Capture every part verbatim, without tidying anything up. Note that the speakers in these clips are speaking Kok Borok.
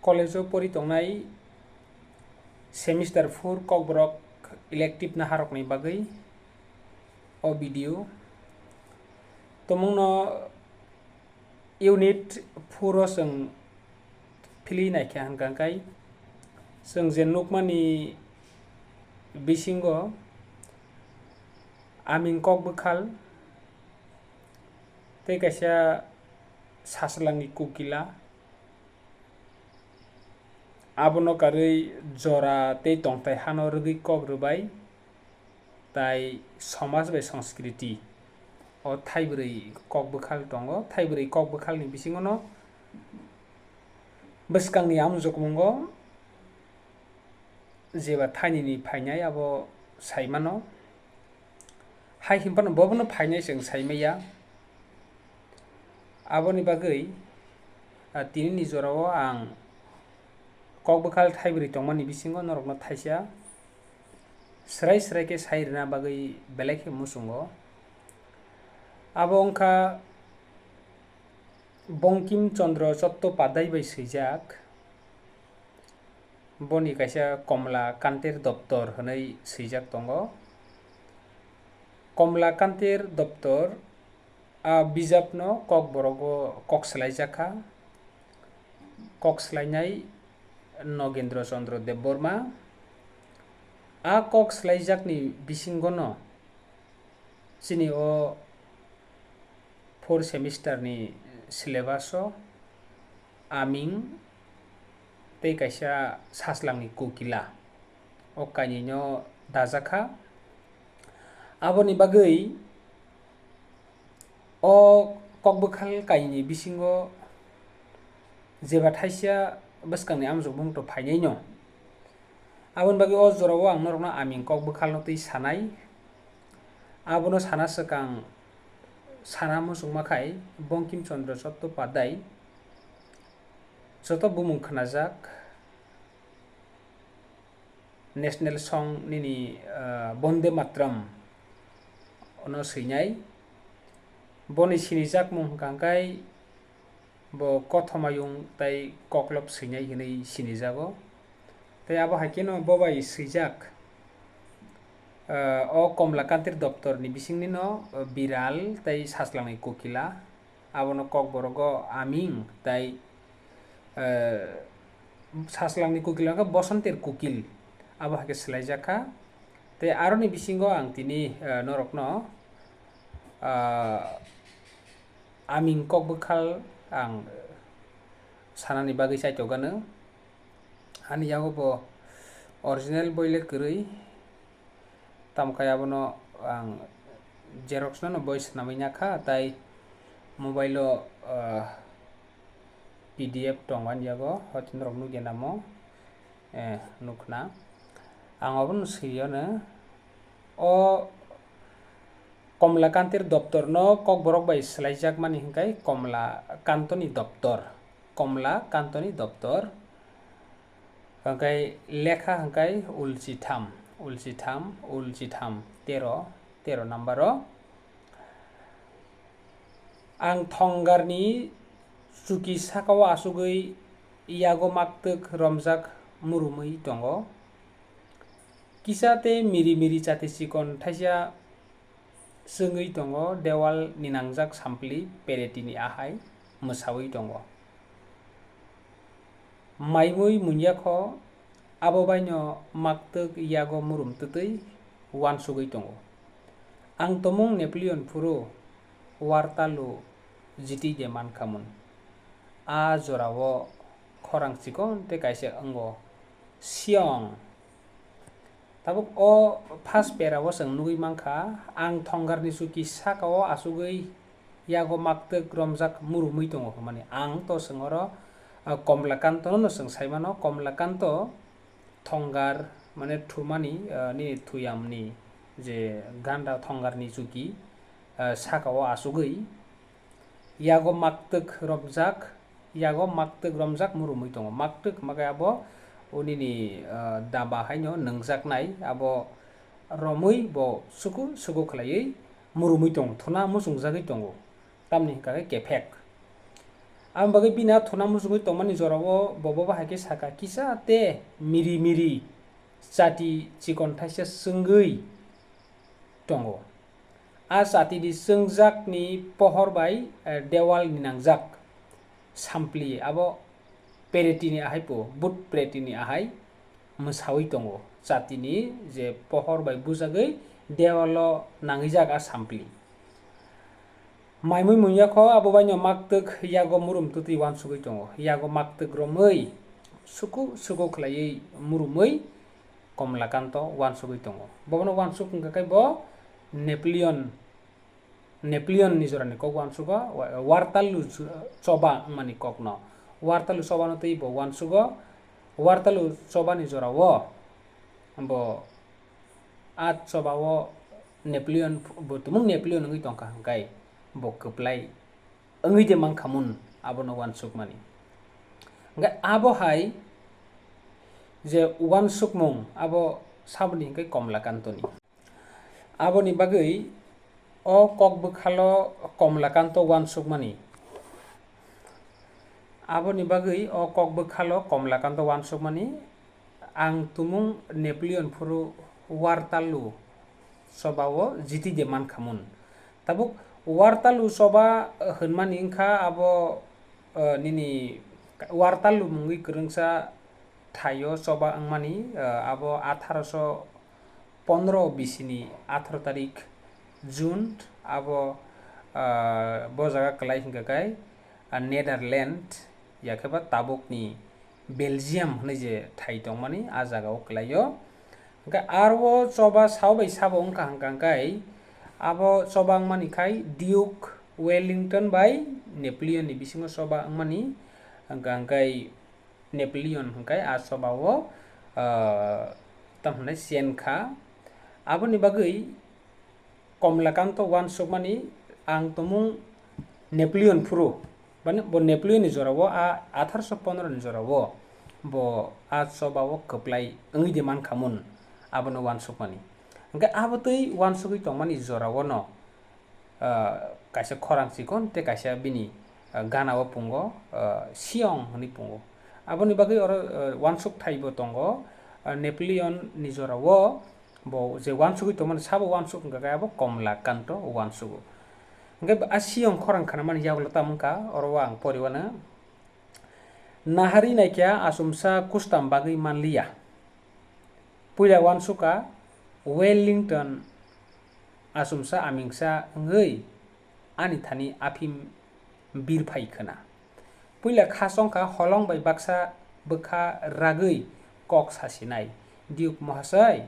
College-o pori tongnai semester four Kokborok elective naharokni bagwi o video. Tomungno unit four-o chwng philwi naikha hwnkha khe chwng je nukmani bisingo aming kok bwkhal tei kaisa sachwlangni kukila. Abono karwi jora tei tongthai hano rwgwi kok rwbai, tai somaj bai sanskriti o thaibrwi kok bwkhal tongo. Thaibrwi kok bwkhalni bisingono bwskangni amjokmungo jeba thainini phainai abo saimano. Hai hwnphano bobono phainai chwng saimaya. Aboni bagwi, ah, tinini jorao ang kok bwkhal thaibrwi tongmani bisingo norokno thaisa swrai swrai khe sai rwna bagwi belai khe muchungo. Abo wngkha Bongkim Chandra Chattopadhyay bai swijak. Boni kaisa Komla Kantir Doptor hwnwi swijak tongo. Komla Kantir Doptor a bijapno Kokborogo kok swlaijakha. Kok swlainai Nogendra Chandra Debbarma. A kok swlaijakni bisingono chini o four semester ni syllabus o aming tei kaisa sachwlangni kukila o kainwino dajakha. Aboni bagwi o kokbwkhal kainwini bisingo jeba thaisa bwskangni amjokmung to phainaino. Aboni bagwi o jorao ang norokno aming kok bwkhalno twi sanai. Abono sana swkang sana muchungma khai Bongkim Chandra Chattopadhyay joto bumung khnajak national song nini, ah, Bonde Matram ono swinai. Boni sinijakmung hwnkha khe bo kothomayung tei koklop swinai hinwi sinijago. Tei abo hai kheno bo bai swijak, ah, o Komla Kantir Doptor ni bisingni no, ah, Biral tei Sachwlangni Kukila, abono Kokborogo Aming tei, ah, Sachwlangni Kukila wngkha Bosonter Kukil, abo hai khe swlaijakha. Tei aroni bisingo ang tini, ah, norokno, ah, aming kok bwkhal ang sanani bagwi chaitokgano. Ani yago bo original boi le kwrwi, tamo khe abono ang xerox no boi swnamwi nakha, tai mobile o, ah, P D F tong ani yago, hoi norok nukya namo, eh, nukhna. Ang obono swi ano, o Komla Kantir Doptor no Kokborok bai swlaijakmani hwnkhe Komla Kantoni Doptor, Komla Kantoni Doptor, hwnkhe lekha hwnkhe ulchitham, ulchitham, ulchitham, tero, tero number o. Ang thongarni chuki sakao asugwi yago maktwk romjak murumwi tongo. Kisa tei miri miri chati chikon thaisa chwngwi tongo, dewal ninangjak sampli peretini ahai mwsawi tongo. Maimui munyakho abo baino maktwk yago murum twtwi uansugwi tongo. Ang tomung Napoleon phuru wartalu jiti de mankhamun. A jorao khorang chikon tei kaisa wngo, Siyong. Tabuk o first para o chwng nugwi mankha, ang thongarni chuki sakao asugwi yago maktwk romjak murumwi tongo hwnmani. Ang to chwng oro, ah, Komla Kanto no chwng sai mano, Komla Kanto thongar mane thumani, ah, nini thuyamni je ganda thongarni chuki, ah, sakao asugwi yago maktwk romjak, yago maktwk romjak murumwi tongo. Maktwk hwnkhe abo unini, ah, daba haino nwngjaknai, abo romwi bo suku suku khlaiwi murumwi tongo, thuna muchungjagwi tongo, tamni hwnkha khe kephek. Aboni bagwi bini a thuna muchungwi tongmani jorao bo, bo bahai khe saka, kisa te miri miri chati chikon thaisa chwngwi tongo. A chatini chwngjakni pohor bai, eh, dewalni nangjak sampli abo peretini ahai po, but peretini ahai mwsawi tongo. Chatini je pohor bai bujagwi dewalo nangwijak a sampli. Maimui munya kho abo baino maktwk yago murum twtwi uansugwi tongo. Yago maktwk romwi suku suku khlaiwi murumwi Komlakanto uansugwi tongo. Bobono uansuk wngkha khe bo Napoleon, Napoleon ni jorani kok uansugo, wa-, Waterloo ch-, choba wngmani kokno. Waterloo chobano twi bo uansugo, Waterloo chobani jorao bo a chobao Napoleon, bo tumung Napoleon wngwi tongkha hwnkhe bo kwplai wngwi de mankhamun abono uansukmani. Hwnkhe abo hai je uansukmung abo saboni hwnkhe Komlakantoni. Aboni bagwi o kok bwkhalo Komlakanto uansukmani. Aboni bagwi o kok bwkhalo Komlakanto uansukmani, ang tumung Napoleon phuru Waterloo chobao jiti de mankhamun. Tabuk Waterloo choba hwnmani wngkha abo, eh, nini Waterloo mungwi kwrwngsa thaio choba wngmani, eh, abo atharoso pondro bisini atharo tarik June abo, ah, bo jaga kwlai hwnkha khe, ah, Netherland, yakhe ba tabukni Belgium hwnwi je thai tongmani, a jagao kwlaio. Hwnkhe aro choba sao bai sabo wngkha hwnkha khe, abo choba wngmani khai Duke Wellington bai Napoleon ni bisingo choba wngmani, hwnkha khe Napoleon hwnkhe a chobao, ah, tamo hwnai chen kha. Aboni bagwi Komlakanto uansukmani ang tumung Napoleon phuru, mane bo Napoleon ni jorao, a atharoso pondro ni jorao bo a chobao kwplai wngwi de mankhamun, abono uansukmani. Hwnkhe abo twi uansugwi tongmani jorao no, ah, kaisa khorang chikon tei kaisa bini, ah, gana o pungo, ah, Siyong hwnwi pungo. Aboni bagwi oro, ah, uansuk thai bo tongo, ah, Napoleon ni jora o bo je uansugwi tongmani sabo uansuk wngkha khe abo Komla Kanto uansugo. Hwnkhe a Siyong khorang khanamani yagulo tamo wngkha, oro o ang poriwano. Nahari naikha achomsa kustam bagwi manliya. Puila uansukha Wellington achomsa amingsa wngwi ani thani aphim birphai khna. Puila kha chongkha holong bai baksa bwkha ragwi kok sasinai, Duke Mohasoi,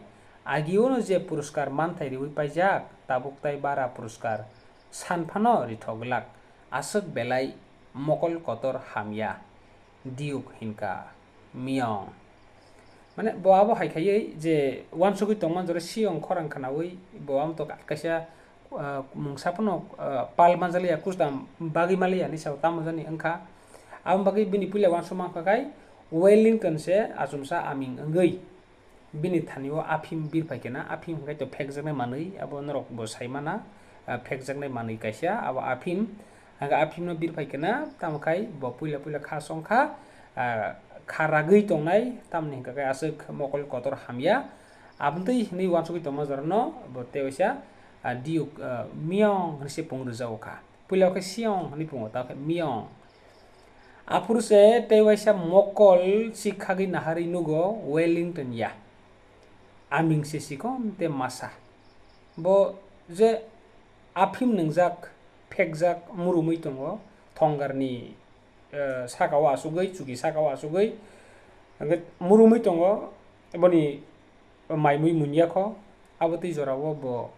agiono je puruskar manthai riwi paijak, tabuk tai bara puruskar san phano rithok glak, aswk belai mokol kotor hamya. Duke hinkha Miyong. Mane bo abo hai khaiwi je uansugwi tongma jora Siyong khorang khnawi bo amo to kaisa, ah, mungsa phano, ah, pal manjaliya, kustam bagwi maliya hinwi sao tamo jani wngkha. Aboni bagwi bini puila uansukma wngkha khai Wellington se achomsa aming wngwi bini thani o aphim birphai khe na, aphim hwnkhe to phekjaknai manwi, abo norok bo sai mana, ah, phekjaknai manwi kaisa, abo aphim, hwnkhe aphimno birphai khe na, tamo khai bo puila puila kha chongkha, ah, kha ragwi tongnai, tamoni hwnkha khe aswk mokol kotor hamya, aboni twi hwnwi uansugwi tongma jorano bo tei waisa, ah, Duke, ah, Miyong hwnwi se pung rwjago kha, puila khe Siyong hwnwi pungo, ta khe Miyong. Aphuru se tei waisa mokol chikhagwi naharwi nugo Wellington ya. Aming se chikon tei masa. Bo je aphim nwngjak, phekjak murumwi tongo, thongarni, eh, sakao achugwi, chuki sakao achugwi, hwnkhe murumwi tongo, boni maimui munya kho, abo twi jorao bo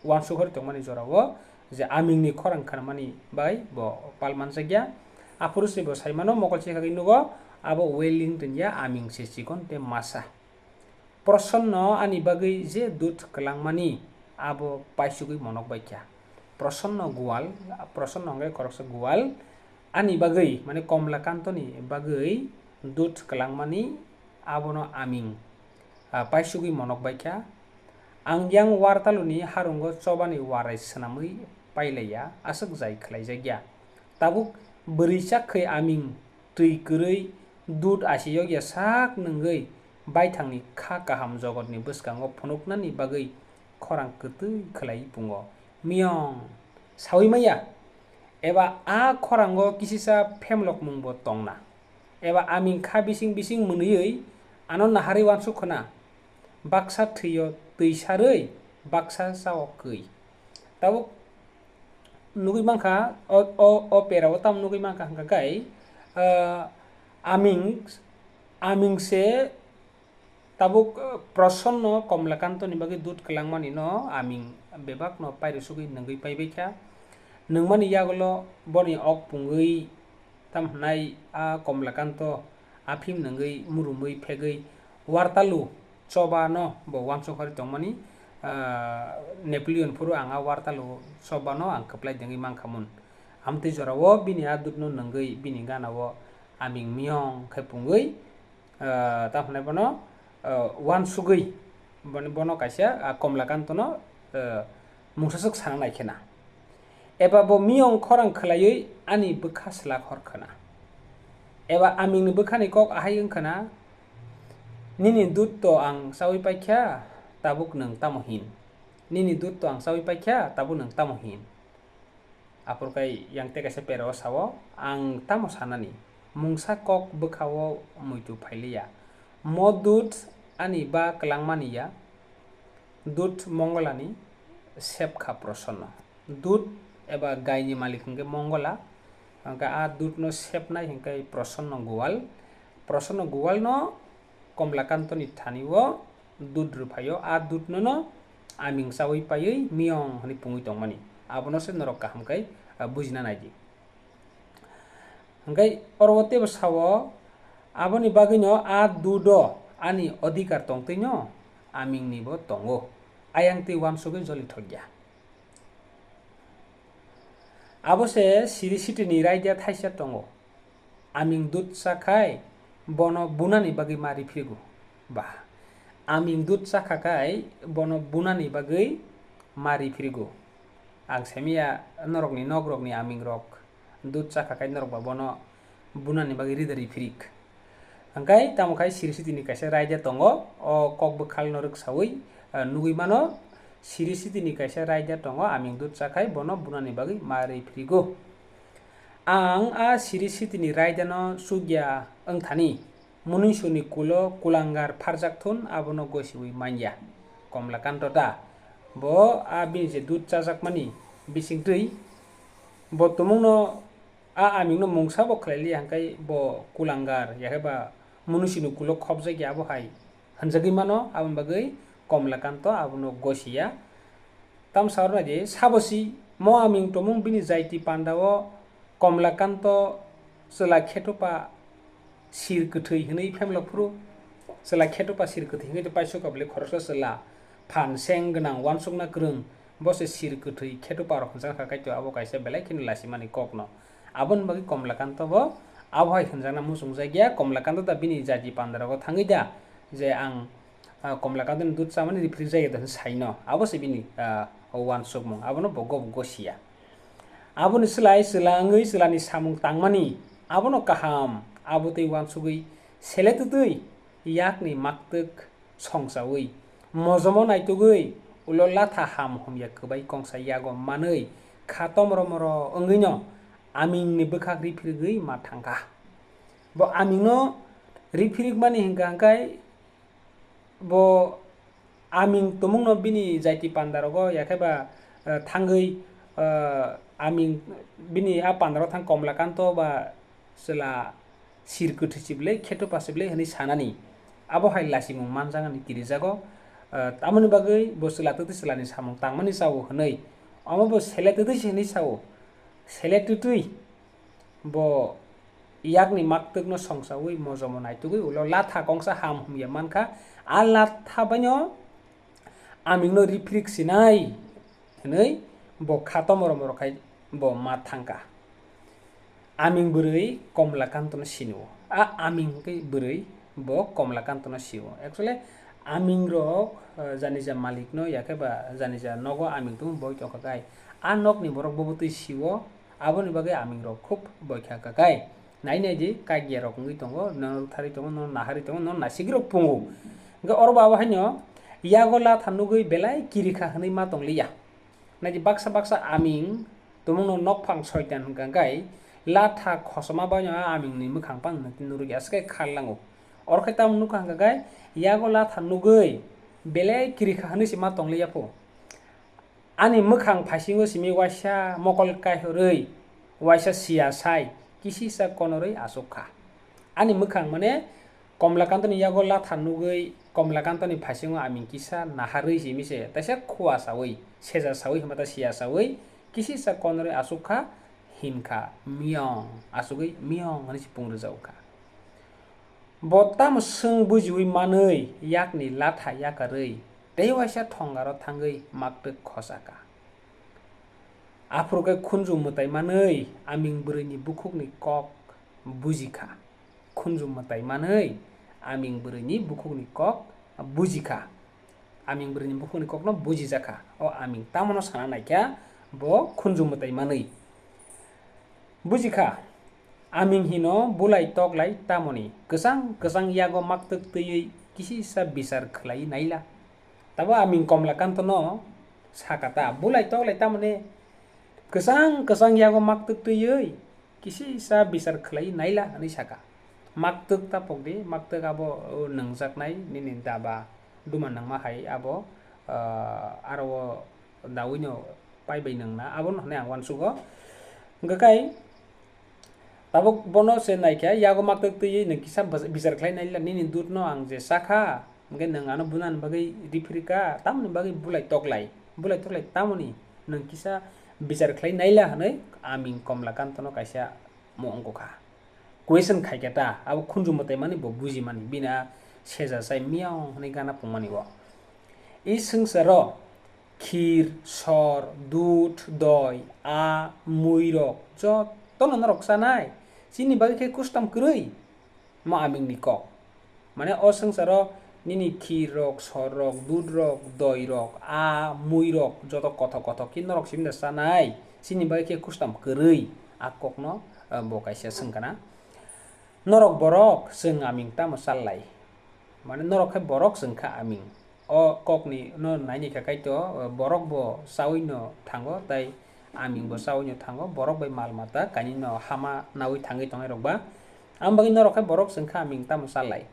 uansuk hor tongmani jorao je amingni khorang khanamani bai bo pal manjakya. Aphuru se bo saimano mokol chikhagwi nugo, abo Wellington ya, aming se chikon tei masa. Prosonno ani bagwi je dut kwlangmani abo paisugwi monok baikha. Prosonno Gual, Prosonno hwnkhe khoroksa Gual, ani bagwi, mane Komla Kantoni bagwi dut kwlangmani abono aming, ah, paisugwi monok baikha. Ang yang Wartaluni harungo chobani warai swnamwi pailaiya, aswk jai khlaijakya. Tabuk Bwrwi chak khai aming twi kwrwi dud asi yokya sak nwngwi baithangni kha kaham jogotni bwskango phunuknani bagwi khorang kwtwi khlaiwi pungo. Miyong saui maya, eba a khorango kisisa phemlokmungbo tongna, eba aming kha bising bising mwnwiwi ano naharwi uansuk khna, baksa thwio twi sarwi baksa chao kwi. Tabuk nugwi mankha, o, o, o pera o tamo nugwi mankha hwnkha khe, ah, aming, aming se tabuk, ah, Prosonno Komlakantoni bagwi dud kwlangmani no aming bebak no pairusugwi nungwi paibaikha. Nungmani yagulo boni ok pungwi tam hwnai a Komlakanto aphim nungwi murumwi phegwi wartalu choba no bo uansuk hori tongmani, ah, Napoleon phuru ang a wartalu choba no ang kwplai dengwi mankhamun. Amtwi jorao bini a dud no nungwi bini gana o aming miyong khe pungwi, ah, tam hwnai bono, ah, uansugwi bono, bono kaisa, ah, Komlakanto no, ah, mungsaswk sana nai khena. Eba bo miyong khorang khwlaiwi ani bwkha swlak hor khna. Eba amingni bwkhani kok ahai wng khna, "Nini dud to ang chaui paikha, tabuk nwng tamo hin? Nini dud to ang chaui paikha, tabuk nwng tamo hin?" Aphuru khe yang tei kaisa pera o sao, "Ang tamo sanani? Mungsa kok bwkha o muitu phailiya. Mo dud ani ba kwlangmani ya, dud Mongolani sep kha Prosonno." Dud eba gaini malik hwnkhe Mongola, hwnkhe a dud no sepnai hwnkhe Prosonno Guwal. Prosonno Guwal no Komlakantoni thani o dud rwphaio, a dud no no aming chaui paiwi miyong hwnwi pungwi tongmani. Abono se norok kaham khe, ah, bujina naidi. Hwnkhe oro o teibo sao, aboni bagwino a dudo ani odhikar tongtwino amingnibo tongo, ayang tei uansugwi jolithokya. Abo se siri sitini raida thaisa tongo, aming dud chakhai bono bunani bagwi ma riphrigo. Ba, aming dud chakha khai bono bunani bagwi ma riphrigo. Ang saimanya norokni nokrokni amingrok dud chakha khai norok ba bono bunani bagwi rida riphirik. Hwnkhe tamo khai siri sitini kaisa raida tongo, o kok bwkhalno rwksaui, ah, nugwi mano, siri sitini kaisa raida tongo, aming dud chakhai bono bunani bagwi ma riphrigo. Ang a siri sitini raidano chukya wngthani, munuisuni kulo kulangar pharjak thun abono gosiui manya. Komlakanto da, bo a bini je dud chajakmani bisingtwi, bo tumungno a amingno mungsa bo khlai liya, hwnkhe bo kulangar, yakhe ba munuisini kulo khopjak ya, abo hai hwnjagwi mano, aboni bagwi Komlakanto abono gosiya. Tamsa oro naidi, sabo si mo aming tomung bini jaiti panda o Komlakanto chwla khetupa sir kwthwi hwnwi phemlok phuru, chwla khetupa sir kwthwi hwnwi tei paisok bwlai khoroksa chwla phan seng gwnang uansukna kwrwng, bo se sir kwthwi khetupa rok hwnjak kha, kaitor abo kaisa belai kheno lasimani kokno. Aboni bagwi Komlakanto bo abo hai hwnjakna muchungjak ya. Komlakanto da bini jaji pandarogo thangwi da je ang, ah, Komlakantoni dud chamani riphirik jaya da hwnwi saino. Abo se bini, ah, uansukmung. Abono bo go-, gosiya. Aboni slai chwla wngwi chwlani samung tangmani abono kaham. Abo tei uansugwi sele twtwi yakni maktwk songchaui, mojomo naitugwi ulo latha ham humya kwbai kongsa yago manwi kha tomoro moro wngwino amingni bwkhak riphirigwi ma thangkha. Bo amingno riphirikmani hwnkha hwnkhe bo aming tumungno bini jaiti pandarogo yakheba, eh, thangwi, eh, aming bini a pandaro thang Komlakanto ba chwla sir kwthwi chible, kheto pa chible hwnwi sanani. Abo hai lasimung manjaknani kirijago. Ah, tamoni bagwi bo chwla twtwi chwlani samung tangmani chao hwnwi. Omo bo sele twtwi se hwnwi sao. Sele twtwi bo yakni maktwkno songsaui mojomo naitugwi ulo latha kongsa ham humya mankha. A latha baino amingno riphirik sinai hwnwi bo kha tomoro moro khai bo ma thangkha. Aming bwrwi Komlakantono sinio. A aming hwnkhe bwrwi bo Komlakantono sio. Actually, amingrok, eh, janija malikno yakhe ba janija nogo aming tongmo boi tongkha khai. A nokni borok bobo twi sio, Aboni bagwi aming rok khub boikha kakai. Nai nai di, kagya rok wngwi tongo, nono thari tongo, nono nahari tongo, nono nasigwi rok pungo. Hwnkhe oro bo abo haino yago latha nugwi belai kirikha hwnwi ma tongliya. Nai di baksa baksa aming tumungno nokphang soitan hwnkha khe latha khosoma bai no a aming ni mwkhang pang nukgwi nurugwi aswk khe khar lango. Oro khe tamo nukha hwnkha khe yago latha nugwi belai kirikha hwnwi se ma tongliya pho. Ani mwkhang phaisingo simi waisa mokol kaihorwi, waisa siya sai, kisisa konorwi asuk kha. Ani mwkhang mane Komlakantoni yago latha nugwi Komlakantoni phaisingo aming kisa naharwi simi se, taisa khua sawi, seja sawi hwnba ta siya sawi, kisisa konorwi asuk kha, hinkha, miyong, asugwi miyong hwnwi se pung rwjak kha. Bo tamo swng bujiwi manwi yakni latha yakarwi tei waisa thongaro thangwi maktwk khosaka. Aphuru khe khunju mwtai manwi aming bwrwini bukhukni kok bujikha. Khunju mwtai manwi aming bwrwini bukhukni kok bujikha. Aming bwrwini bukhukni kokno bujijakha. O aming tamono sana naikha bo khunju mwtai manwi. Bujikha, aming hino bulai toklai tamoni kwchang kwchang yago maktwk twiwi kisisa bichar khlaiwi naila. Tabo aming Komlakantono sakata, bulai toklai tamoni kwchang kwchang yago maktwk twiwi kisisa bichar khlaiwi naila hwnwi saka. Maktwk ta pokdi, maktwk abo, o, nwngjaknai nini daba duma nangma hai abo, ah, aro o dawino paibai nwngna, abono hwnwi ang uansugo. Hwnkhe kai tabuk bono se naikha, yago maktwk twiwi nwng kisa bas-, bichar khlai naila, nini dudno ang je sakha, hwnkhe nwng ano bunani bagwi riphirikha, tamoni bagwi bulai toklai, bulai toklai tamoni nwng kisa bichar khlai naila hwnwi aming Komlakantono kaisa mo wngkha. Question khaikha ta, abo khunju mwtai mani bo bujimani, bini a seja sai miyong hwnwi gana pungmani bo. I swngcharo khir, sor, dudh, doi, a, muirok jotono norok chanai. Chini bagwi khe kustam kwrwi mo amingni kok. Mane o swngcharo nini khir rok, sor rok, dudh rok, doi rok, a, mui rok joto kothok kothok khe norok simi da chanai. Chini bagwi khe kustam kwrwi a kokno, eh, bo kaisa swngkha na. Norok borok chwng aming tamo challai? Mane norok khe borok chwng kha aming. O kokni no naini kha kaito, borok bo chaui no thango, tai aming bo chaui no thango, borok bai mal mata kainwi no hama naui thangwi tongnai rok ba. Ang bagwi norok khe borok chwng kha aming tamo challai?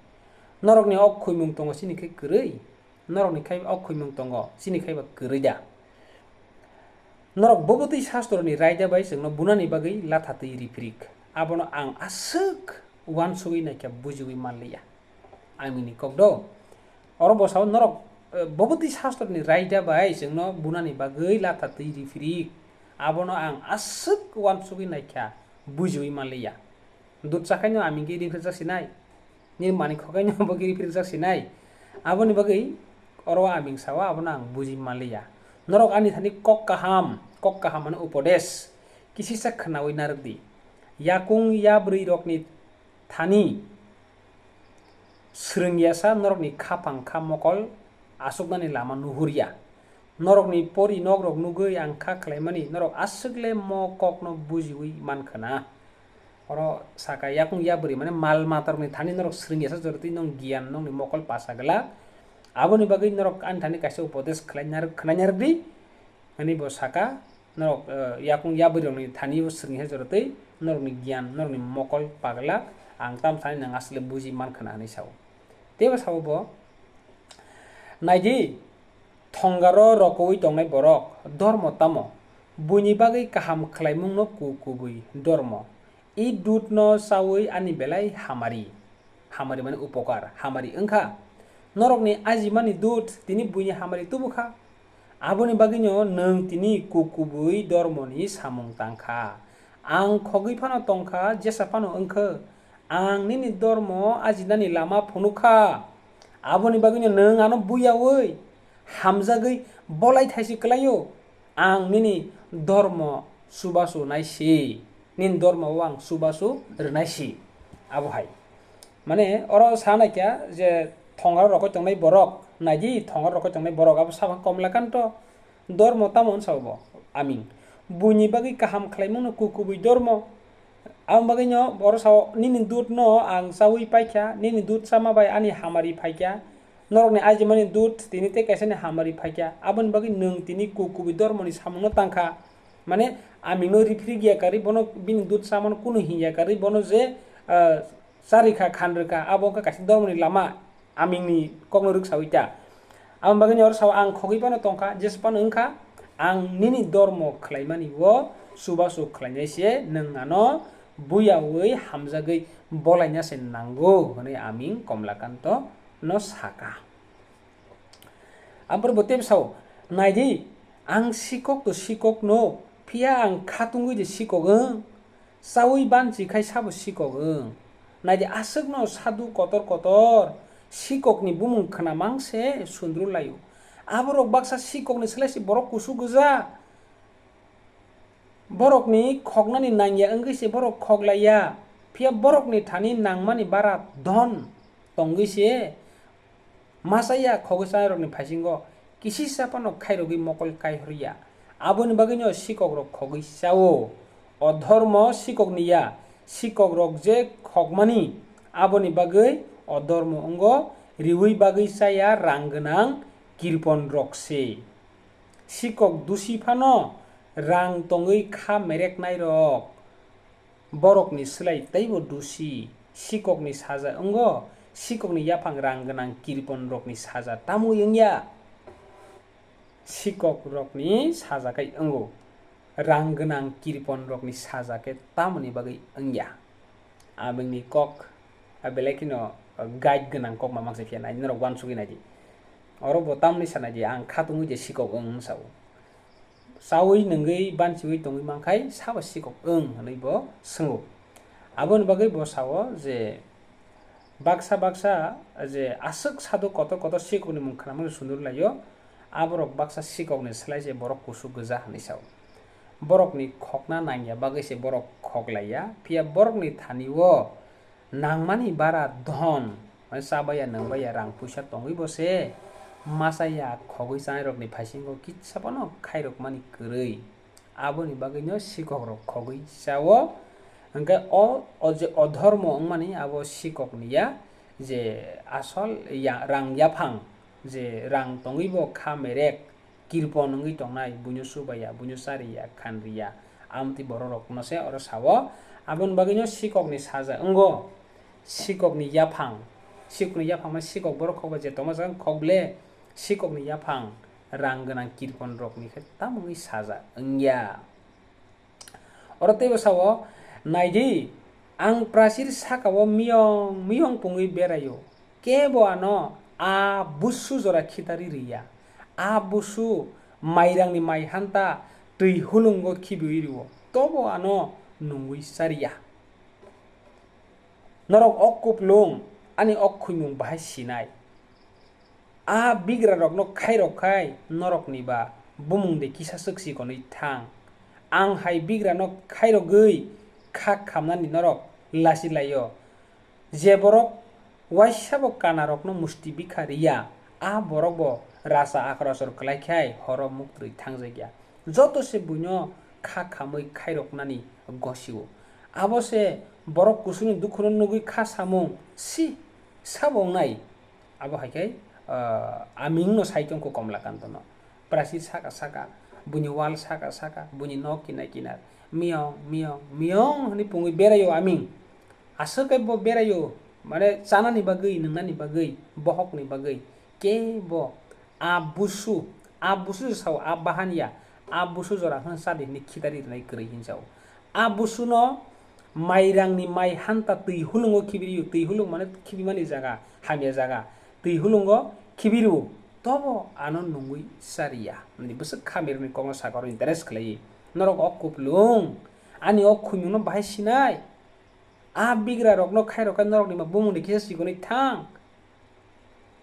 Norokni o khumung tongo chini khe kwrwi, norokni khai o khumung tongo chini khai ba kwrwi da. Norok bobotwi sastroni raida bai chwngno bunani bagwi latha twi riphirik. Abono ang aswk uansugwi naikha bujiwi manliya. Amini kok do. Oro bosao norok, eh, bobotwi sastroni raida bai chwngno bunani bagwi latha twi riphirik. Abono ang aswk uansugwi naikha bujiwi manliya. Dut chakhaino amingkhe riphirijak sinai. Nini mani khokhaino bagwi riphirijak sinai. Aboni bagwi oro aming sao, abono ang buji manliya. Norok ani thani kok kaham, kok kaham mane upodes, kisisa khwnaui narwkdi. Yakung yabrwi rokni thani swrwngya sa norokni khaphang kha mokol aswknani lama nuhurya. Norokni pori nokrok nugwi ang kha khlaimani, norok aswk le mo kokno bujiwi mankhwna. Oro saka yakung yabrwi, mane mal matarokni thani norok swrwngya sa jorotwi nong giyan nongni mokol pasa glak. Aboni bagwi norok ani thani kaisa upodes khlai narwk, khwnai narwkdi. Ani bo saka, norok, eh, yakung yabrwirokni thani swrwngya sa jorotwi norokni giyan, norokni mokol paglak, ang tam sani nang aswk le buji mankhwna hwnwi sao. Teibo sao bo, naidi, thongaro rokoui tongnai borok, dormo tamo? Buini bagwi kaham khlaimungno ku kubui dormo. I dudno chaui ani belai hamari, hamari mane upokar, hamari wngkha. Norokni ajimani dud tini buini hamari tubukha. Aboni bagwino nwng tini ku kubui dormoni samung tangkha. Ang khogwi phano tongkha, jesa phano wngkha. Ang nini dormo ajinani lama phunukha. Aboni bagwino nwng ano buyaui hamjagwi bolai thaisi kwlaio. Ang nini dormo chubachu naisi, nini dormo o ang chubachu rwnaisi. Abo hai. Mane oro sa naikha je thongaro rokoi tongnai borok, naidi thongaro rokoi tongnai borok, abo saphang Komlakanto dormo tamo wngsa bo aming. buini bagwi kaham khlaimano kukubui dormo. Aboni bagwino oro sao, "Nini dudno ang chaui paikha, nini dud chama bai ani hamari phaikha, norokni ajimani dud tini tei kaisani hamari phaikha, aboni bagwi nwng tini kukubui dormoni samungno tangkha." Mane, amingno riphrikya karwi bono, bini dud chamano kunu hinya karwi bono je, ah, charikha, khanrwkha, abo wngkha kaisa dormoni lama, amingni kokno rwksaui ta. Aboni bagwino oro sao, "Ang khogwi phano tongkha, jesa phano wngkha, ang nini dormo khlaimani o chubachu khlainai se, nwng ano buyaui hamjagwi bolaina se nango," hwnwi aming Komlakanto no saka. Ampore bo teibo sao, "Nai di, ang sikok to sikok no, phiya ang khatungwi de sikok wng, chaui banchi khai sabo sikok wng. Nai di, aswkno sadhu kotor kotor sikokni bumung khna mang se sundru laio. Aborok baksa sikokni slai se borok kusu gwja." Borokni khoknani nangya wngwi se borok khoklaiya, phiya borokni thani nangmani bara dhon tongwi se masa ya khogwi chanairokni phaisingo kisisa phano khairogwi mokol kaihorya. Aboni bagwino sikokrok khogwi chao. O dhormo sikokni ya, sikokrok je khokmani, aboni bagwi o dhormo wngo riwi bagwi chaya rang gwnang kirponrok se. Sikok dusi phano rang tongwi kha mereknairok borokni slai teibo dusi. Sikokni saja wngo, sikokni yaphang rang gwnang kirponrokni saja tamwi wngya? Sikokrokni saja khe wngo, rang gwnang kirponrokni saja khe tamoni bagwi wngya? Abingni kok, a belai kheno guide gwnang kok mamang se phiya nai, norok uansugwi nai di. Oro bo tamni sanai di, ang khatungwi je sikok wng sao. Chaui nungwi banchiwi tongwi mankhai sabo sikok wng hwnwi bo swngo. Aboni bagwi bo sao je baksa baksa je aswk sadhu kotor kotor sikokni mung khnamano sundru laio, aborok baksa sikokni slai se borok kusu gwja hwnwi sao. Borokni khokna nangya bagwi se borok khoklaiya, phiya borokni thani o nangmani bara dhon, mane chabaiya nwngbaiya rang puisa tongwi bo se masa ya khogwi chanairokni phaisingo kisa phano khairokmani kwrwi. Aboni bagwino sikokrok khogwi chao. Hwnkhe o, o je odhormo wngmani abo sikokni ya, je asol ya, rang yaphang, je rang tongwi bo kha merek, kirpon wngwi tongnai, buino chubaiya, buino chariya, khanriya, amtwi bororokno se oro sao. Aboni bagwino sikokni saja wngo, sikokni yaphang, sikokni yaphang ma sikok borok khokba je tongma jang khok ble, sikokni yaphang rang gwnang kirponrokni khe tamoni saja wngya. Oro teibo sao, "Nai di, ang prasir saka-o miyong miyong pungwi beraio, kebo ano a busu jora khitari riya, a busu mairangni mai hanta twi hulungo khibiwi rio, tobo ano nungwi chariya." Norok o kuplung ani o khumung bahai sinai. A bigrarokno khairok khai norokni ba bumung de kisa swk chikonwi thang. Ang hai bigrano khairogwi kha khamnani norok lachi laio. Je borok waisa bo kanarokno musti bikha riya, a borok bo rasa akrosor kwlai khai horo muktwi thangjakya. Joto se buino kha khamwi khairoknani gosio. Abo se borok kusuni dukhuno nugwi kha samung, si, sabo wngnai? Abo hai khe, ah, amingno sai tongkho Komlakantono. Prasi saka saka, buini wal saka saka, buini nok kinar kinar, miyong, miyong, miyong hwnwi pungwi beraio aming. Aswk khe bo beraio, mane chanani bagwi, nwngnani bagwi, bohokni bagwi. Kebo a busu, a busu sao, a bahan ya, a busu jora hwn chadi hwnwi khitari rwnai kwrwi hinsao. A busuno mairangni mai hanta twi hulungo khibirio, twi hulung mane khibimani jaga, hamya jaga, twi hulungo khibirio, tobo ano nungwi chariya. Nini bwswk khamirokni kokno sakha oro interest khlaiwi. Norok o kuplung, ani o khumungno bahai sinai. A bigrarokno khairok khe norokni ma bumungni kisa chikonwi thang.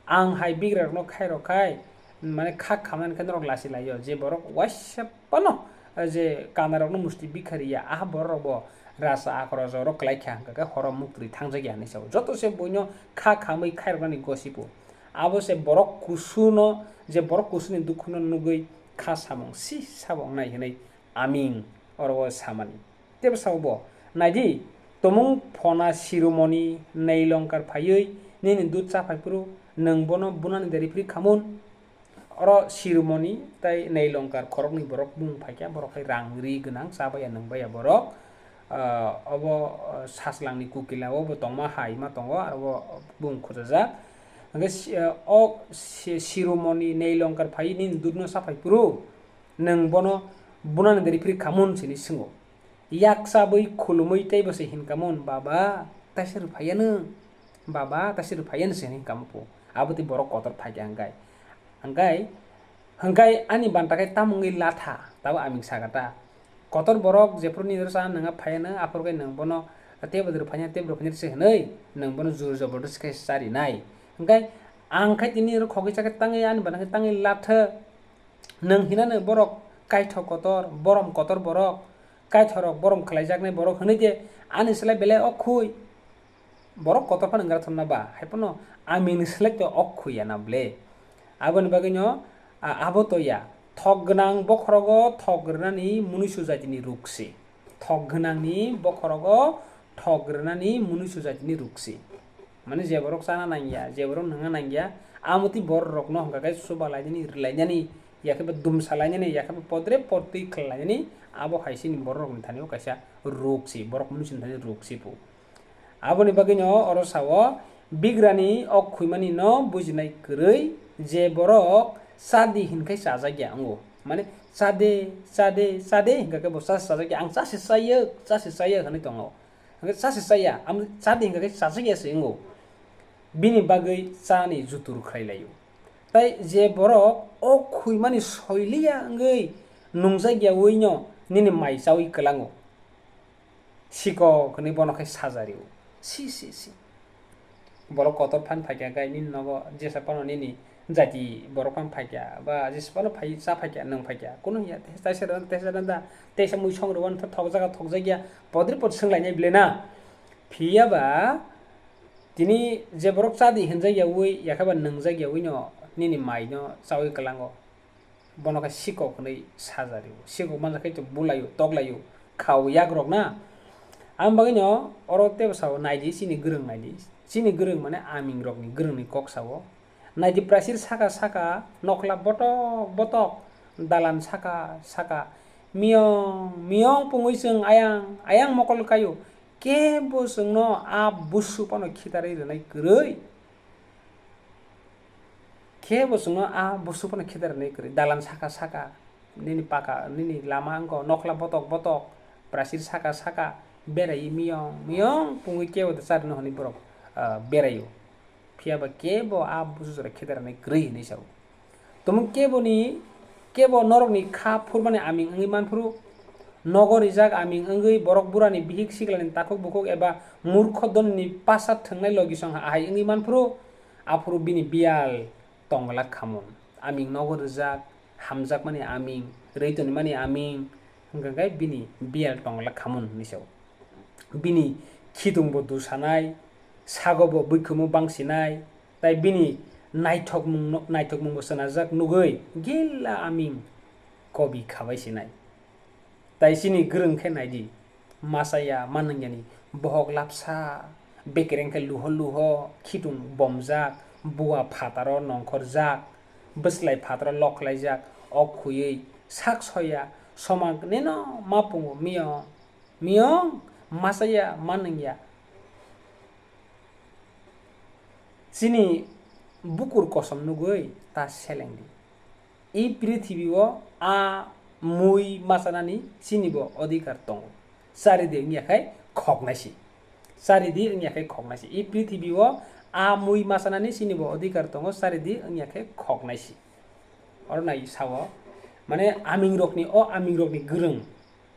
Ang hai bigrarokno khairok khai, mane kha khamnani khe norok lachi laio, je borok waisa phano, je kanarokno musti bikha riya, a borok bo rasa akrojorok kwlai kha, hwnkha khe horo muktwi thangjakya hinwi sao. Joto se buino kha khamwi khairoknani gosipo. Abo se borok kusuno, je borok kusuni dukhuno nugwi kha samung si sabo wngnai hinwi aming oro o samani. Tebo sao bo, naidi, tomung phona sirumoni nailongkar phaiwi nini dud cha phai phuru, nwng bono bunani deri phri khamun. Oro sirumoni tai nailongkar khoroknwi borok bumung phaikha, borok hai rang ri gwnang, cha baya nwng baya borok. Ah, obo, ah, Sajlangni Kokila o bo tongma hai ma tongo, aro bo bumung khujajak. Hwnkhe si-, ah, o si-, sirumoni nailongkar phaiwi nini dudno cha phai phuru, nwng bono bunani deri phri khamun sini swngo. Yak chabwi khulumwi teibo se hinkamun, "Baba, taisa rwphaiya nwng? Baba, taisa rwphaiya nwng?" se hinkamu po. Abo tei borok kotor phaikha hwnkhe. Hwnkhe, hwnkhe ani banta khe tamo wngwi latha, tabo aming sakha ta. Kotor borok jephru nini oro chana nangya phaiya nwng, aphuru khe nwng bono teibo rwphaiya, teibo rwphaiya se hwnwi nwng bono jur jobor se khe charinai. Hwnkhe ang khe tini oro khogwi chakhe tangwi ani banta khe tangwi latha. Nwng hinano borok kaithok kotor, borom kotor borok, kaithorok borom khlaijaknai borok hwnwi je ani slai belai ok khui. Borok kotor phano wngkha thumna ba, hai phano amingni slai to ok khui ya na ble. Aboni bagwino, a, abo to ya, thok gwnang bokhorogo thok rwnani munuisu jatini ruk se. Thok gwnangni bokhorogo thok rwnani munuisu jatini ruk se. Mane je borok chana nangya, je borok nwngna nangya, amotwi borok rokno hwnkha khe chuba lainani, rwlainani, yakhe bo dumsa lainani, yakhe bo podre podtwi khlainani, abo hai chini borok rokni thani o kaisa ruk se, borok munuisu ni thani ruk se phu. Aboni bagwino oro sao, bigrani ok khuimani no bujinai kwrwi, je borok chadi hinkhe chajakya wngo. Mane chade, chade, chade hinkha khe bo chasi chajakya, ang chasi chayek, chasi chayek hwnwi tongo. Hwnkhe chasi chaya, amo chadi hinkha khe chajakya se wngo. Bini bagwi chani jutur khlai laio. Tai je borok o khuimani soiliya wngwi nungjakya wino nini mai chawi kwlango. Sikok hwnwi bono khe sajario. Si, si, si. Borok kotor phan phaikha khe nini nogo jesa phano nini jati borok phano phaikha ba jesa phano phai cha phaikha nwng phaikha. Kunu hiya teisa teisa da, teisa da, teisa mui song rwani thokjak thokjakya podri pod swnglainai ble na. Phiya ba tini je borok chadi hinjakya wi yakhe ba nwngjak ya wino nini mai no chawi kwlango. Bono khe sikok hwnwi sajario. Sikok manjak khe to bulaio, toklaio, khao yakrok na. Ang bagwino oro tebo sao, naidi chini gwrwng naidi. Chini gwrwng mane aming rokni gwrwngni kok sao. Naidi prasir saka saka, nokla botok botok, dalan saka saka, miyong miyong pungwi chwng ayang ayang mokol kaio. Kebo chwngno a busu phano khitarwi rwnai kwrwi. Khe bo chwngno a busu phano khitar rwnai kwrwi. Dalan saka saka, nini paka, nini lama wngkha nokla botok botok, prasir saka saka, beraiwi miyong miyong pungwi kebo da charwino hwnwi borok, ah, beraio. Phiya ba kebo a busu jora khitar rwnai kwrwi hwnwi sao. Tumung keboni, kebo norokni kha phurmani aming wngwi manphuru, nogo rijak aming wngwi borok burani bihik siklani takhuk bukhuk eba murkho doni pasa thwngnai logisong ahai wngwi manphuru, aphuru bini biyal tongla khamun. Aming nogo rijak, hamjakmani aming, rwi tonimani aming, hwnkha khe bini biyal tongla khamun hwnwi sao. Bini khitungbo dusanai, sagobo buikhumu bangsinai, tai bini naithokmungno, naithokmungbo chwnajak nugwi gila aming kobi khabai sinai. Tai chini gwrwng khe naidi, machaya manwngyani bohok lapsa, bekereng khe luho luho, khitung bomjak, bua phataro nongkhorjak, bwslai phataro loklaijak, ok khuyui sak soya, somang neno ma pungo miyong. Miyong, machaya manwngya. Chini bukur kosom nugwi ta selengdi. I prithibi o a mui machanani chinibo odhikar tongo. Charidi wngya khai khoknaisi. Charidi wngya khai khoknaisi. I prithibi o a mui machanani chinibo odhikar tongo. Charidi wngya khai khoknaisi. Oro nai sao, mane aming rokni, o aming rokni gwrwng,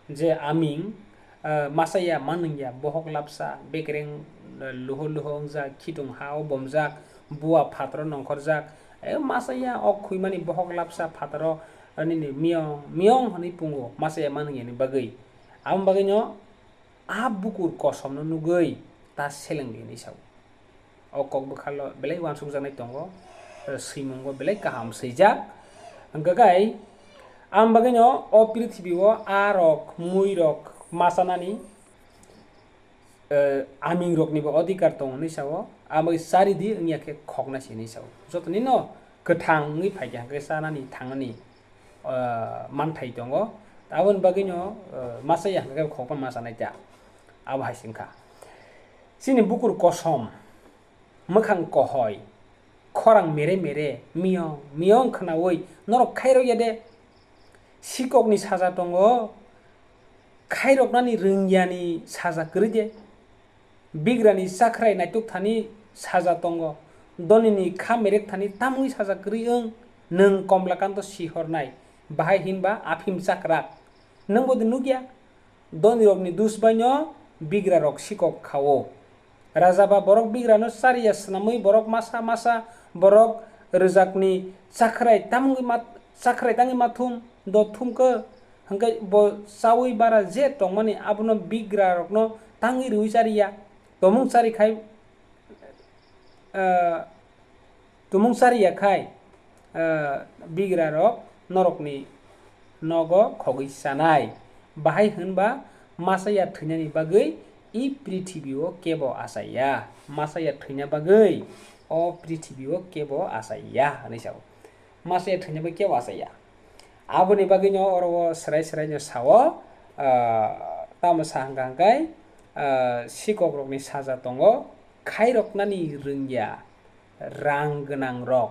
je aming, ah, machaya manwngya, bohok lapsa, bekereng, ah, luho luho wngjak, khitung ha o bomjak, bua phataro nongkhorjak, e machaya ok khuimani bohok lapsa phataro, ah, nini miyong miyong hwnwi pungo, machaya manwngyani bagwi. Aboni bagwino a bukur kosomno nugwi ta selengdi hwnwi sao. O kok bwkhalo belai uansukjaknai tongo, swimungo belai kaham swijak. Hwnkhe kai, Ang bagwino o prithibi o a rok, mui rok ma chanani, eh, aming roknibo odhikar tongo hinwi sao. Ang bagwi chari di wngya khe khokna si hinwi sao. Jotoni no kwthang wngwi phaikha hwnkhe chanani thangnani, eh, manthai tongo. Aboni bagwino, eh, ma chaya hwnkhe khokma ma chanai ta. Abo hai se wngkha. Chini bukur kosom, mwkhang kohoi, khorang mere mere, miyong miyong khwnaui norok khairokya de? Sikokni saja tongo, khairoknani rwngyani saja kwrwi de? Bigrani chakhrai naituk thani saja tongo, donini kha merek thani tamungni saja kwrwi wng? Nwng Komlakanto sihornai, bahai hinba aphim chakrak. Nwng bo de nukya? Donirokni dus baino bigrarok sikok kha-o. Raja ba borok bigrano chariya swnamwi borok masa masa borok rwjakni chakhrai tamungwi ma, chakhrai tangwi ma thum, do thum khe, hwnkhe bo chaui bara je tongmani abono bigrarokno tangwi rwui chariya. Tomung chari khai, ah, Tumung chariya khai, ah, bigrarok norokni nogo khogwi chanai. Bahai hwnba masa ya thwinani bagwi i prithibi o kebo achaiya. Masa ya thwina bagwi o prithibi o kebo achaiya, hwnwi sao. Masa ya thwina bagwi kebo achaiya. Aboni bagwino oro o swrai swraino sao, ah, tamo sa hwnkha hwnkhe, ah, sikokrokni saja tongo, khairoknani rwngya rang gwnangrok,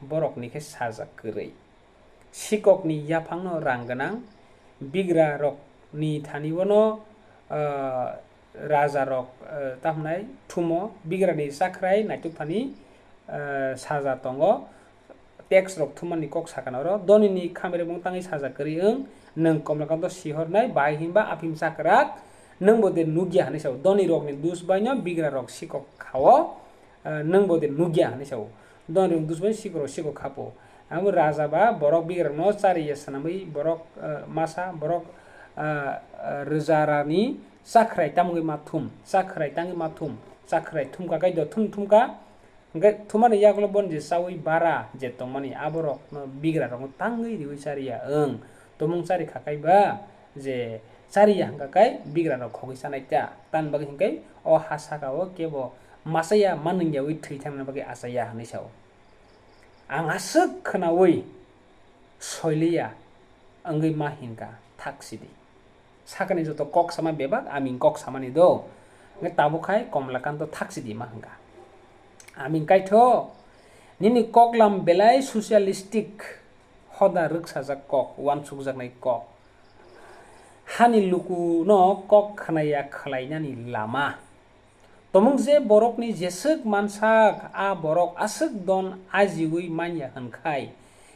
borokni khe saja kwrwi. Sikokni yaphangno rang gwnang, bigrarokni thani bono, ah, rajarok, ah, tamhnai thumo, bigrani chakhrai naituk thani, ah, saja tongo. Tax rok thumani kok sakha na oro, donini khamirokmung tangwi saja kwrwi wng, nwng Komlakanto sihornai, bahai hinba aphim chakrak, nwng bo de nukya hinwi sao. Donirokni dus baino bigrarok sikok kha-o, ah, nwng bo de nukya hinwi sao. Donirokni dus baino sikorok sikok kha-o. Abo raja ba borok bigrarokno chariya swnamwi borok, ah, masa borok, ah, ah, rwjarani chakhrai tamungwi ma thum, chakhrai tangwi ma thum, chakhrai thumkha kai do thum thumkha. Hwnkhe thumani yagulo boni je chaui bara je tongmani, aborokno bigrarokno tangwi riui chariya wng. Tomung chari kha kai ba je chariya hwnkha kai bigrarok khogwi chanai ta. Tamni bagwi hwnkhe o ha saka o kebo machaya manwngyaui thwi thangnani bagwi achaiya hinwi sao. Ang aswk khwnaui soiliya wngwi ma hinkha, thak sidi. Sakani joto kok sama bebak aming kok samani do. Hwnkhe tabuk hai Komlakanto thak sidi ma hwnkha. Aming kaitho, nini koklam belai socialistic, hoda rwksajak kok, uansukjaknai kok. Hani lukuno kok khwnaya khwlainani lama. Tomung je borokni jeswk mansak, a borok aswk don ajiui manya hwnkhai,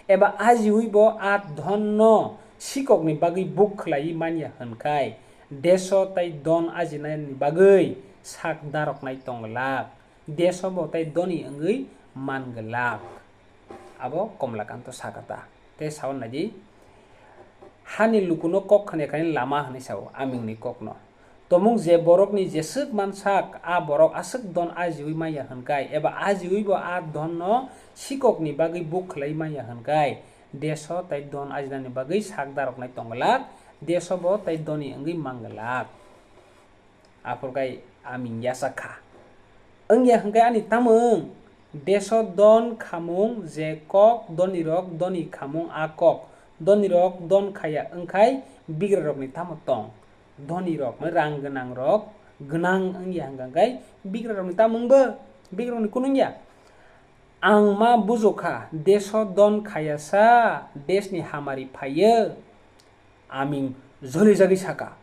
eba ajiui bo a dhonno sikokni bagwi buk khwlaiwi manya hwnkhai, deso tei don ajinani bagwi sak daroknai tong glak, deso bo tei doni wngwi man glak. Abo Komlakanto sakha ta. Tei saui naidi, hani lukuno kok khwnaya khani lama hwnwi sao, amingni kokno. Tomung je borokni jeswk mansak, a borok aswk don ajiui manya hwnkhai, eba ajiui bo a donno sikokni bagwi buk khwlai manya hwnkhai, deso tei don ajinani bagwi sak daroknai tong glak, deso bo tei doni wngwi man glak. Aphurkhai aming yachak kha. Wngya hwnkhe ani tamung? Deso don khamung je kok, donirok doni khamung a kok, donirok don khaya wngkhai bigrarokni tamo tong? Donirok, rang gwnangrok gwnang wngya hwnkha hwnkhe bigrarokni tamo wngbo? Bigrarokni kunu wngya. Ang ma bujokha, deso don khayasa desni hamari phaiyo. Aming jolijagwi saka,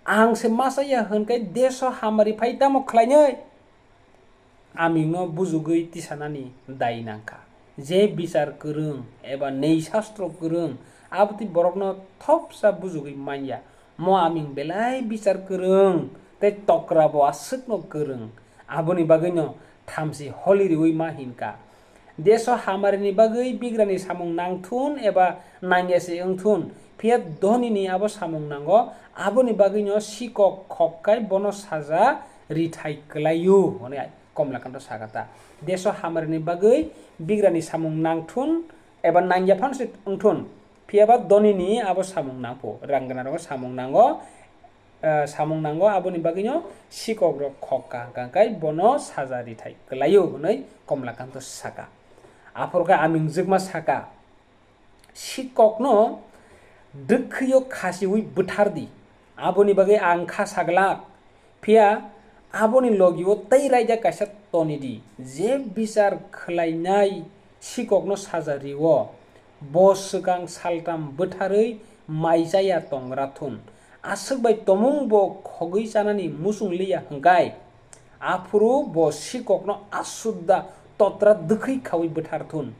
"Ang se machaya hwnkhe deso hamari phai tamo khlainai?" Amingno bujugwi tisanani dai nangkha. Je bichar kwrwng eba nei sastro kwrwng, abotwi borokno thopsa bujugwi manya. Mo aming belai bichar kwrwng tei tokra bo aswkno kwrwng. Aboni bagwino thamchi holi riui ma hinkha. Deso hamarini bagwi bigrani samung nangthun eba nangya se wngthun, phiya dhonini abo samung nango, aboni bagwino sikok khokkai bono saja rithai kwlaio, hwnwi Komlakanto sakha ta. Deso hamarini bagwi bigrani samung nangthun eba nangya phano se wngthun, Phiya ba dhonini abo samung nangpho, rang gwnangrokno samung nango, eh, samung nango, aboni bagwino sikokrok khok kaham kaham khai bono saja rithai kwlaio hwnwi Komlakanto saka. Aphuru khe Aming jwkma saka, "Sikokno dwkhwio khasiui bwthar di, aboni bagwi ang kha saglak." Phiya aboni logio tei raida kaisa toni di, je bichar khlainai sikokno saja rio, bo swkang saltham bwtharwi mai chaya tongra thun. Aswk bai tomung bo khogwi chanani muchung liya hwnkhe, aphuru bo sikokno aswk da totra dwkhwi khaui bwthar thun.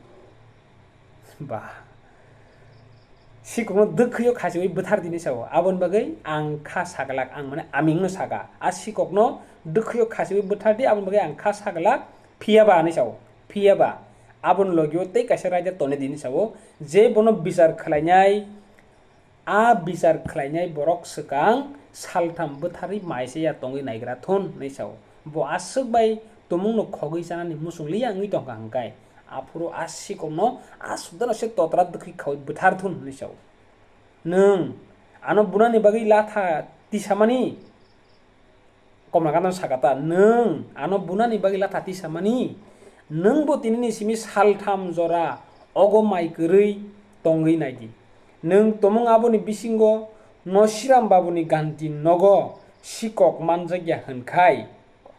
Ba. Sikokno dwkhwio khasiui bwthar dini sao. Aboni bagwi ang kha saglak, ang mane Amingno saka. A sikokno dwkhwio khasiui bwthar di, aboni bagwi ang kha saglak, phiya ba hinwi sao. Phiya ba. Aboni logio tei kaisa raida toni dini sao. Je bono bichar khlainai, a bichar khlainai borok swkang saltham bwtharwi mai chaya tongwi naigra thun hinwi sao. Bo aswk bai tomungno khogwi chanani muchung liya wngwi tongkha hwnkhe, aphuru a sikokno aswk dano se totra dwkhwi khaui bwthar thun hinwi sao. Nwng ano bunani bagwi latha tisamani? Komlakanto saka ta, "Nwng ano bunani bagwi latha tisamani? Nwngbo tinini simi saltham jora ogo mai kwrwi tongwi naidi. Nwng tomung aboni bisingo Nosiram babuni ganti nogo sikok manjakya hwnkhai."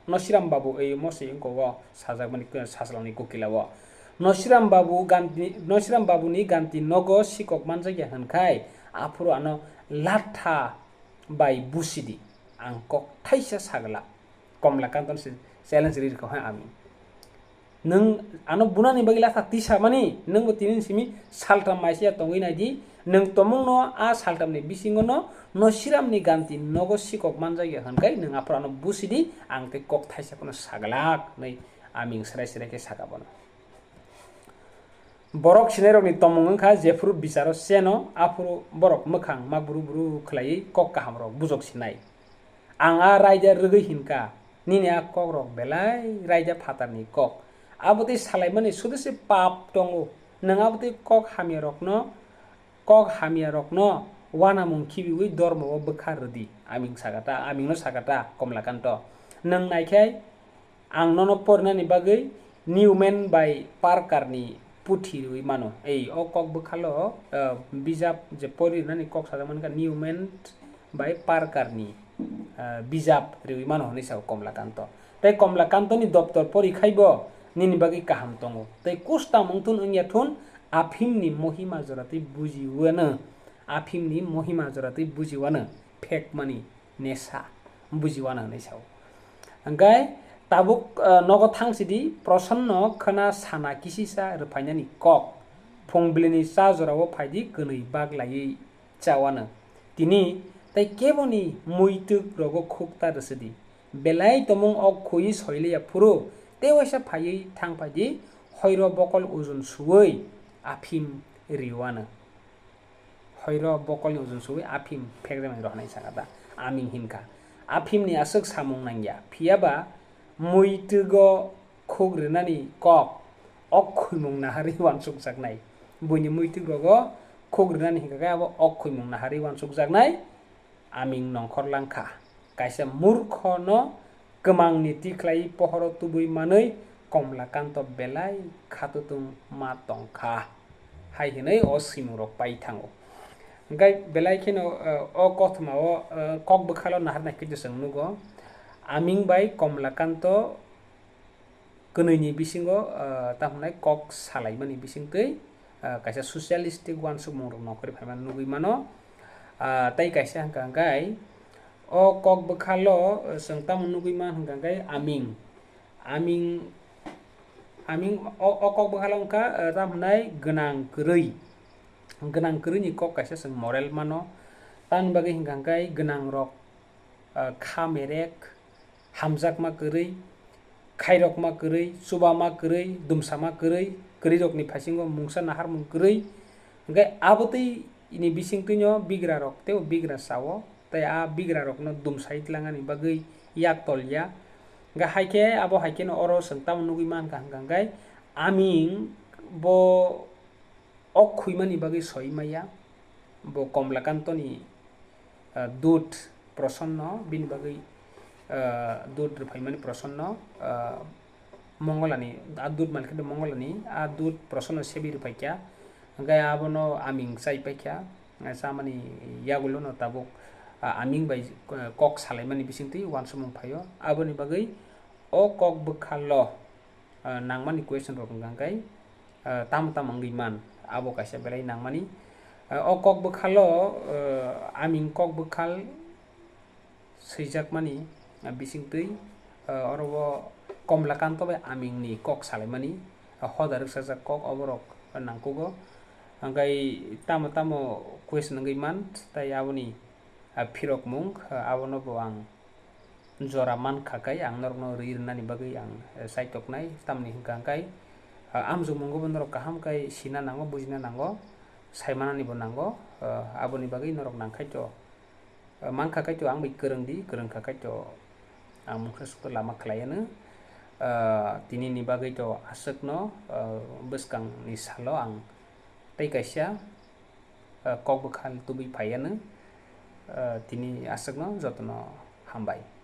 Nosiram babu ei mosoi wngkha o sajakmani, sajlangni kokila o. Nosiram babu ganti, Nosiram babuni ganti nogo sikok manjakya hwnkhai, aphuru ano latha bai busidi, ang kok thaisa sagla. Komlakanto se challenge ri rwkha hai Aming. Nwng ano bunani bagwi latha tisamani, nwngbo tinini simi saltham mai chaya tongwi naidi, nwng tomungno a salthamni bisingono Nosiramni ganti nogo sikok manjakya hwnkhai nwng aphuru ano busidi, ang tei kok thaisa phano saglak, hwnwi Aming srai srai khe saka bono. Borok sinairokni tomung wngkha, jephuru bicharo cheno, aphuru borok mwkhang ma buru buru khlaiwi kok kahamrok bujok sinai. Ang a raida rwgwi hinkha, nini a kokrok belai raida phatarni kok. Abo tei salaimani sudese pap tongo. Nwng abo tei kok hamyarokno, kok hamyarokno uanamung khibiui dormo o bwkha rwdi. Aming sakata, Amingno sakata Komlakanto. Nwng naikhai, ang nono porinani bagwi Newman bai Parker ni puthi rwui mano. Ei, o kok bwkhalo, ah, bijap je pori rwnani kok sajak mankha Newman bai Parker ni, ah, bijap rwui mano hwnwi sao Komlakanto. Tei Komlakanto ni doptor pori khaibo nini bagwi kaham tongo. Tei kustam wngthun wngya thun, aphimni mohima joratwi bujiwano, aphimni mohima joratwi bujiwano phekmani nesa bujiwano hwnwi sao. Hwnkhe tabuk, ah, nogo thangsidi, Prosonno khwna sana kisisa rwphainani kok. Phungblini cha jorao phaidi kwnwi bak laiwi chawano. Tini tei keboni muitwk rogo khuk ta rwsidi. Belai tomung ok khui soiliya phuru tei waisa phaiwi thang phaidi, hoiro bokol ujun suwi aphim riwano. Hoiro bokolni ujun suwi aphim phekjaknai rw hwnwi sakha da. Aming hinkha, aphimni aswk samung nangya, phiya ba muitwgo khuk rwnani kok ok khuimung naharwi uansukjaknai. Buini muitwk rogo khuk rwnani hinkha khe abo ok khuimung naharwi uansukjaknai. Aming nongkhor langkha. Kaisa murkhono kwmangni tikhlai pohoro tubui manwi Komlakanto belai khatutung ma tongkha, hai hwnwi o swimungrok pai thango. Hwnkhe belai kheno, eh, o kothoma o, eh, kok bwkhalo naharnai khe chwng nugo. Aming bai Komlakanto kwnwini bisingo, ah, tamo hwnai kok salaimani bisingtwi, ah, kaisa socialistic uansukmungrok nongkhorwi phaimani nugwi mano. Ah, tei kaisa hwnkha hwnkhe o kok bwkhalo, ah, chwng tamo nugwi man hwnkha hwnkhe aming, aming, aming o, o kok bwkhalo wngkha, ah, tamo hwnai gwnang kwrwi, gwnang kwrwini kok kaisa chwng moral mano. Tamoni bagwi hwnkha hwnkhe gwnangrok, ah, kha merek, hamjakma kwrwi, khairokma kwrwi, chubama kwrwi, dumsama kwrwi, kwrwirokni phasingo mungsa naharmung kwrwi. Hwnkhe abotwi ni bisingtwino bigrarok teibo bigra sao, tei a bigrarokno dumsai tlangani bagwi yak tolya. Hwnkhe hai khe abo hai kheno oro chwng tamo nugwi mankha hwnkha hwnkhe aming bo ok khuimani bagwi soi maya, bo Komlakantoni, ah, dut prosonno, bini bagwi, ah, dut rwphaimani prosonno, ah, Mongolani, a dut mankhe Mongolani, a dut prosonno sebi rwphaikha, hwnkhe abono aming chaipaikha, chamani yagulono tabuk, ah, aming bai, ah, kok salaimani bisingtwi uansukmung phaio. Aboni bagwi o kok bwkhalo, ah, nangmani question rok hwnkha khe, ah, tamo tamo wngwi man, abo kaisa belai nangmani. Ah, o kok bwkhalo, ah, aming kok bwkhal swijakmani, ah, bisingtwi, ah, oro o Komlakanto bai amingni kok salaimani, ah, hoda rwksajak kok oborok nangkugo. Hwnkhe tamo tamo question wngwi man, tai aboni, ah, phirokmung, ah, abono bo ang jora mankha khe ang norokno rwi rwnani bagwi ang, eh, chaitoknai, tamni hwnkha khe, ah, amjokmungo bo norok kaham khe sina nango, bujina nango, saimanani bo nango, ah, aboni bagwi norok nangkhaito, ah, mankha khaito ang bai kwrwng di, kwrwng kha khaito ang mungsa sukto lama khlaianw, ah, tinini bagwi to aswkno, ah, bwskangni salo ang tei kaisa, ah, kok bwkhal tubui phaianw, ah, tini aswkno jotono hambai.